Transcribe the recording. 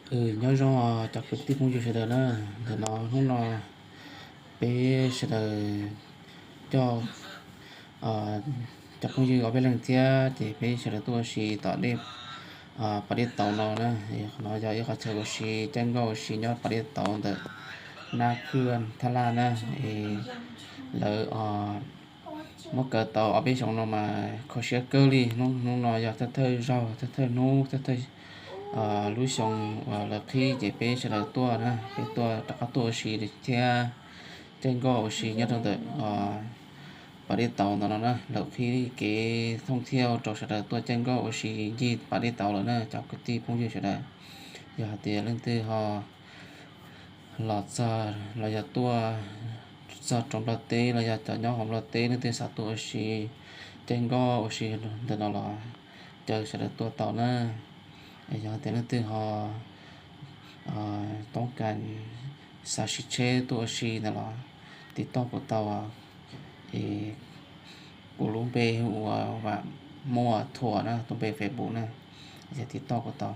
Nyob zoo cov kwv tij phooj ywg sawv daws na, ntawm no hnub no peb sawv daws coj cov phooj ywg ob peb leeg thiab ces peb sawv daws tuaj ua si tom dej Pas Dej Tauv no na. Qhov no yog ib qhov chaw ua si caij nkoj ua si nyob Pas Dej Tauv ntawm Nab Khwj Thab Laj na. Es lawv muab kaw tau ob peb xyoos no mas kho siab kawg li. Hnub no yog thawj thawj zaug, thawj thawj hnub, thawj thawj lub xyoo uas lawv qhib ces peb sawv daws tuaj na, peb tuaj rov qab tuaj ua si thiab caij nkoj ua si nyob rau ntawm Pas Dej Tauv ntawm no na. Lawv qhib kev thooj thiaj rau sawv daws tuaj caij nkoj ua si ncig Pas Dej Tauv lawm na cov kwv tij phooj ywg sawv daws. Yog hais tias leej twg ho los txog los yog tuaj txog rau Nplog teb los yog cov nyob hauv Nplog teb leej twg xav tuaj ua si caij nkoj ua si ntawm no los caw sawv daws tuaj tau na. Yog hais tias leej twg ho toob kas xav siv tsheb tuaj ua si ntawd los tiv toj kuv tau. Es kuv lub npe hu ua Vam Muaj Thuam na, tus npe Facebook na, yog tiv toj kuv tau.